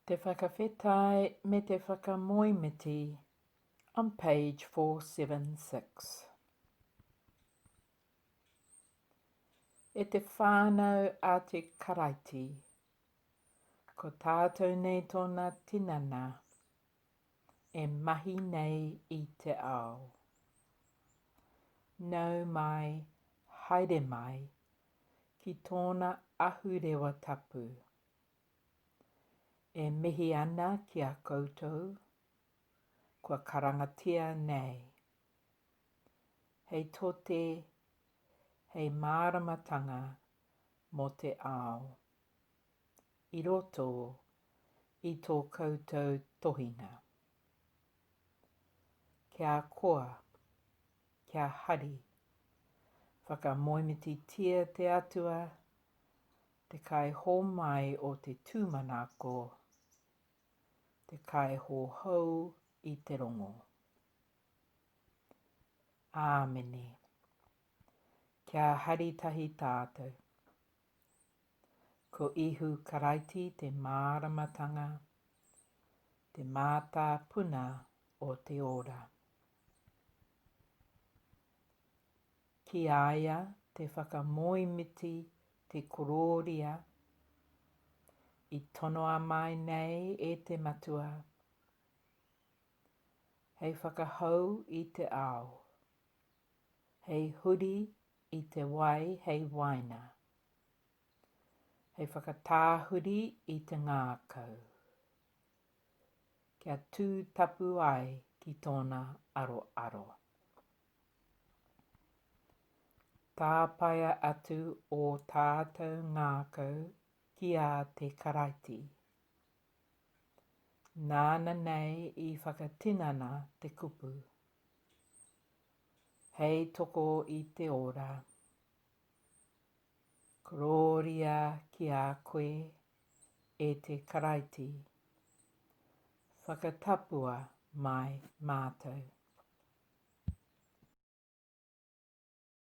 Te whakawhetai me te whakamoemiti on page 476. E te whānau a te Karaiti, ko tātou nei tōna tinana e mahi nei i te ao. Nau mai, haere mai ki tōna ahurewa tapu. E mihi ana ki a koutou kua karangatia nei hei tote, hei māramatanga mō te ao i roto i tō koutou tohinga. Kia koa, kia hari, whakamoemititia te Atua te kaihōmai o te tūmanako, te kaihohou i te rongo. Āmene. Kia hari tahi tātou. Ko Ihu Karaiti te māramatanga, te mātāpuna o te ora. Ki a ia te whakamoemiti te korōria i tonoa mai nei e te Matua, hei whakahou i te ao, hei huri i te wai hei waina, hei whakatāhuri i te ngākau, kia tū tapu ai ki tōna aroaro. Tāpaea atu ō tātou ngākau ki a te Karaiti. Nāna nei i whakatinana te kupu. Hei toko i te ora. Korōria ki a koe, e te Karaiti. Whakatapua mai mātou.